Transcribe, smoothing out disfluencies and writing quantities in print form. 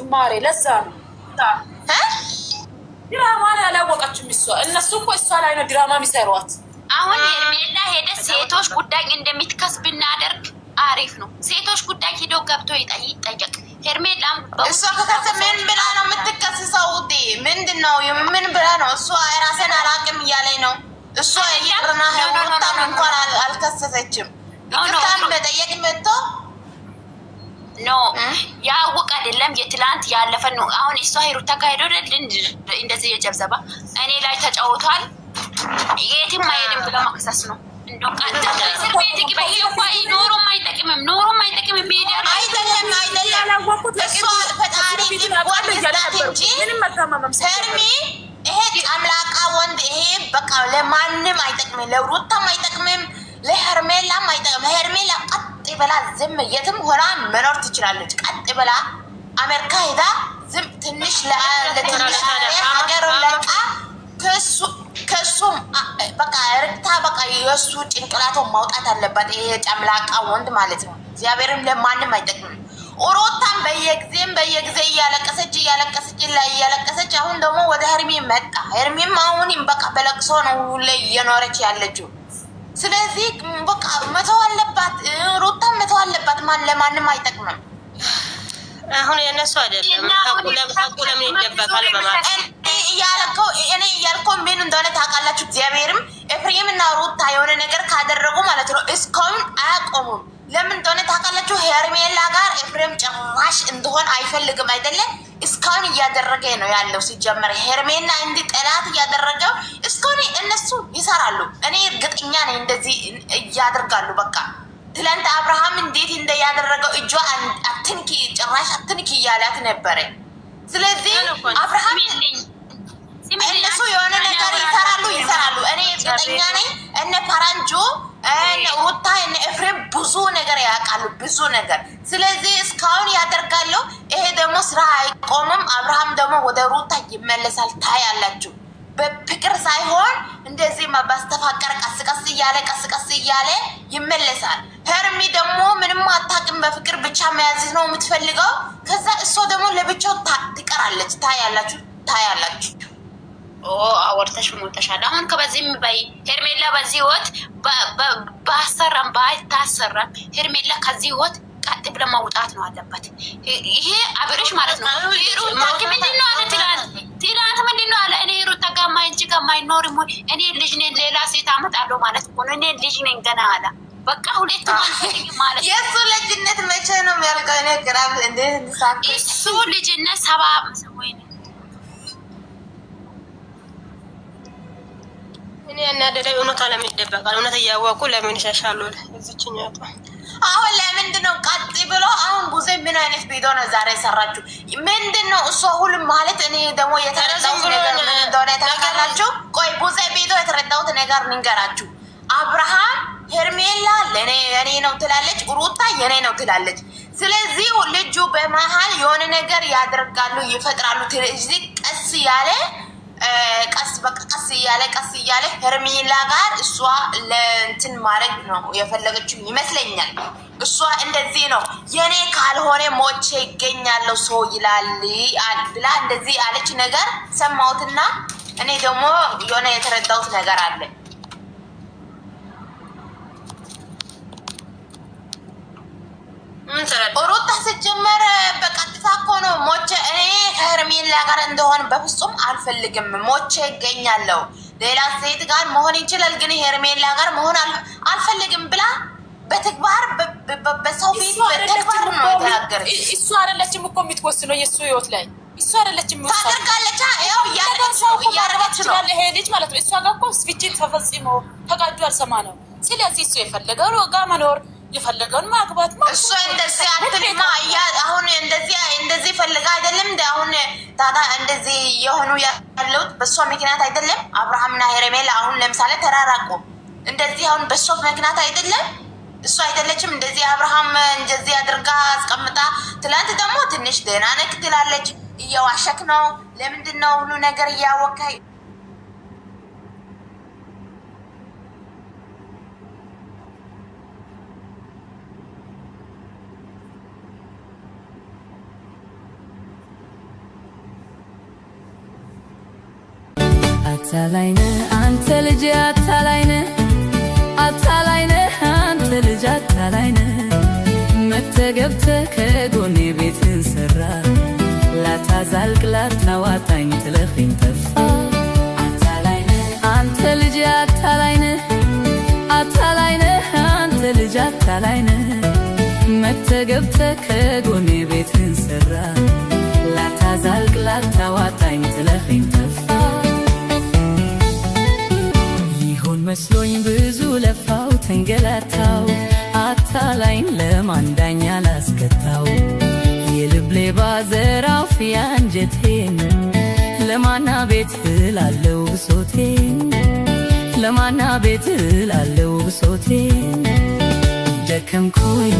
አላወቀችም ማሬ። ለዛ ነው ድራማን ያላወቀችም እሷ። እነሱ እኮ እሷ ላይ ነው ድራማ የሚሰሯት። አሁን ሄርሜላ ሄደ ሴቶች ጉዳይ እንደሚትከስ ብናደርግ አሪፍ ነው። ሴቶች ጉዳይ ሂዶ ገብቶ ይጠየቅ። ሄርሜላም እሷ ከከሰ ምን ብላ ነው የምትከስሰው? ውዴ ምንድን ነው ምን ብላ ነው እሷ? ራሴን አላቅም እያለኝ ነው እሷ። ይቅርና ሩታም እንኳን አልከሰሰችም። ይቅርታን መጠየቅ መጥቶ No ያውቅ አይደለም የትላንት ያለፈ ነው። አሁን እሷ ሂሩታ ጋር ሄዶ እንደዚህ የጀብዘባ እኔ ላይ ተጫውቷል፣ የትም አይሄድም ብሎ መክሰስ ነው። እንደው እስር ቤት ግባ። ይሄ እኮ ኖሮም አይጠቅምም፣ ኖሮም አይጠቅምም። ሜዲያ አይደለም አይደለም፣ እሷ ፈጣሪ ልቧን ይስጣት እንጂ ሄርሚ፣ ይሄ ጨምላቃ ወንድ ይሄ በቃ ለማንም አይጠቅምም፣ ለሩታም አይጠቅምም፣ ለሄርሜላም አይጠቅምም። ሄርሜላ ቀጥ ብላ ዝም የትም ሆና መኖር ትችላለች። ቀጥ ብላ አሜሪካ ሄዳ ዝም ትንሽ ለትንሽ ሀገር ለቃ ከሱም በቃ ርቅታ በቃ የእሱ ጭንቅላቶ ማውጣት አለባት። ይሄ ጨምላቃ ወንድ ማለት ነው። እግዚአብሔርም ለማንም አይጠቅምም። ሩታም በየጊዜም በየጊዜ እያለቀሰች እያለቀሰች ላይ እያለቀሰች አሁን ደግሞ ወደ ሄርሚ መጣ። ሄርሚም አሁን በቃ በለቅሶ ነው ሁሌ እየኖረች ያለችው። ስለዚህ በቃ መተው አለባት፣ ሩታም መተው አለባት። ማን ለማንም አይጠቅምም። አሁን የእነሱ አይደለም። ሀቁ ለምን ይደበቃል? በማለት እኔ እያልከው ምን እንደሆነ ታውቃላችሁ። እግዚአብሔርም ኤፍሬም እና ሩታ የሆነ ነገር ካደረጉ ማለት ነው እስካሁን አያቆሙም። ለምን እንደሆነ ታውቃላችሁ። ሄርሜላ ጋር ኤፍሬም ጭራሽ እንደሆን አይፈልግም አይደለ? እስካሁን እያደረገ ነው ያለው። ሲጀመር ሄርሜላ እንዲ ጠላት እያደረገው እስካሁን እነሱ ይሰራሉ። እኔ እርግጠኛ ነኝ እንደዚህ እያደርጋሉ። በቃ ትላንት አብርሃም እንዴት እንደያደረገው እጇ አትንኪ፣ ጭራሽ አትንኪ እያላት ነበረ። ስለዚህ አብርሃም እነሱ የሆነ ነገር ይሰራሉ ይሰራሉ። እኔ እርግጠኛ ነኝ እነ ፓራንጆ እነ ሩታ እነ ኤፍሬም ብዙ ነገር ያውቃሉ፣ ብዙ ነገር። ስለዚህ እስካሁን ያደርጋሉ። ይሄ ደግሞ ስራ አይቆምም። አብርሃም ደግሞ ወደ ሩታ ይመለሳል። ታያላችሁ። በፍቅር ሳይሆን እንደዚህ ባስተፋቀር ቀስ ቀስ እያለ ቀስ ቀስ እያለ ይመለሳል። ሄርሚ ደግሞ ምንም አታውቅም። በፍቅር ብቻ መያዝ ነው የምትፈልገው። ከዛ እሷ ደግሞ ለብቻው ትቀራለች። ታያላችሁ፣ ታያላችሁ። አወርተሽ ሞተሻል። አሁን ከበዚህም በይ ሄርሜላ በዚህ ህይወት ባሰራም ባይታሰራም ሄርሜላ ከዚህ ህይወት ቀጥ ብለ መውጣት ነው አለበት። ይሄ አብርሽ ማለት ነው። ሩታ ምንድን ነው አለ ትላንት፣ ትላንት ምንድን ነው አለ? እኔ ሩታ ጋር ማይንጭ ጋር ማይኖርም እኔ ልጅ ነኝ፣ ሌላ ሴት አመጣለሁ ማለት እኮ ነው። እኔ ልጅ ነኝ ገና አለ። በቃ ሁለቱም አልፈልግም ማለት ነው። የእሱ ልጅነት መቼ ነው የሚያልቀው? እኔ ግራ እንዴት እሱ ልጅነት ሰባ ወይኔ እኔ ያናደደኝ እውነቷ ለምን ይደበቃል? እውነት እያወቁ ለምን ይሸሻሉ? እዚችኛቷ አሁን ለምንድን ነው ቀጥ ብሎ አሁን ጉዜ ምን አይነት ቪዲዮ ነው ዛሬ የሰራችሁ? ምንድን ነው እሷ ሁሉም ማለት እኔ ደግሞ የተረዳሁት ነገር ምን እንደሆነ ታውቃላችሁ? ቆይ ጉዜ ቪዲዮ የተረዳሁት ነገር ንገራችሁ። አብርሃም ሄርሜላ ለኔ የኔ ነው ትላለች፣ ሩታ የኔ ነው ትላለች። ስለዚህ ልጁ በመሀል የሆነ ነገር ያደርጋሉ፣ ይፈጥራሉ። ስለዚህ ቀስ ያለ ቀስ በቃ ቀስ እያለ ቀስ እያለ ሄርሜላ ጋር እሷ ለእንትን ማድረግ ነው የፈለገችው ይመስለኛል። እሷ እንደዚህ ነው የኔ ካልሆነ ሞቼ ይገኛለሁ ሰው ይላል ብላ እንደዚህ አለች ነገር ሰማሁትና እኔ ደግሞ የሆነ የተረዳሁት ነገር አለ። ሩታ ስትጀመር በቀጥታ እኮ ነው ሞቼ እኔ ከሄርሜላ ጋር እንደሆን በፍጹም አልፈልግም፣ ሞቼ ይገኛለሁ፣ ሌላ ሴት ጋር መሆን ይችላል፣ ግን ሄርሜላ ጋር መሆን አልፈልግም ብላ በተግባር በሰው ፊት በተግባር ነው የተናገረች። እሱ አይደለችም እኮ የምትወስነው የእሱ ህይወት ላይ እሱ አይደለችም ታደርጋለች። ያው እያደረገች ነው እያደረገች ነው ይሄ ልጅ ማለት ነው። እሷ ጋር እኮ ፍቺ ተፈጽሞ ተጋጁ አልሰማ ነው። ስለዚህ እሱ የፈለገውን ጋር መኖር የፈለገውን ማግባት እሱ እንደዚህ አትልማ። አሁን እንደዚህ እንደዚህ ፈልጋ አይደለም እንደ አሁን ታታ እንደዚህ የሆኑ ያለሁት በእሷ ምክንያት አይደለም። አብርሃምና ሄርሜላ አሁን ለምሳሌ ተራራቁ። እንደዚህ አሁን በእሷ ምክንያት አይደለም። እሱ አይደለችም እንደዚህ አብርሃም እንደዚህ አድርጋ አስቀምጣ። ትላንት ደግሞ ትንሽ ደህና ነክ ትላለች። እየዋሸክ ነው። ለምንድን ነው ሁሉ ነገር እያወካ አታላይ ነህ አንተ ልጅ አታላይ ነህ፣ አታላይ ነህ አንተ ልጅ አታላይ ነህ። መተህ ገብተህ ከጎኔ ቤትን ሰራ፣ ላታዛልቅ ላታዋጣኝ ጥለኸኝ ጠፋ። አታላይ ነህ አንተ ልጅ አታላይ ነህ፣ አታላይ ነህ አንተ ልጅ አታላይ ነህ። መተህ ገብተህ ከጎኔ ቤትን ሰራ፣ ላታዛልቅ ላታዋጣኝ ጥለኸኝ ጠፋ። ይሆን መስሎኝ ብዙ ለፋው ተንገላታው፣ አታላይን ለማን ዳኛ ላስከታው? የልብ ሌባ ዘራፍ ያንጀቴን፣ ለማና ቤት እላለው ብሶቴን፣ ለማና ቤት እላለው ብሶቴን። ደከምኩኝ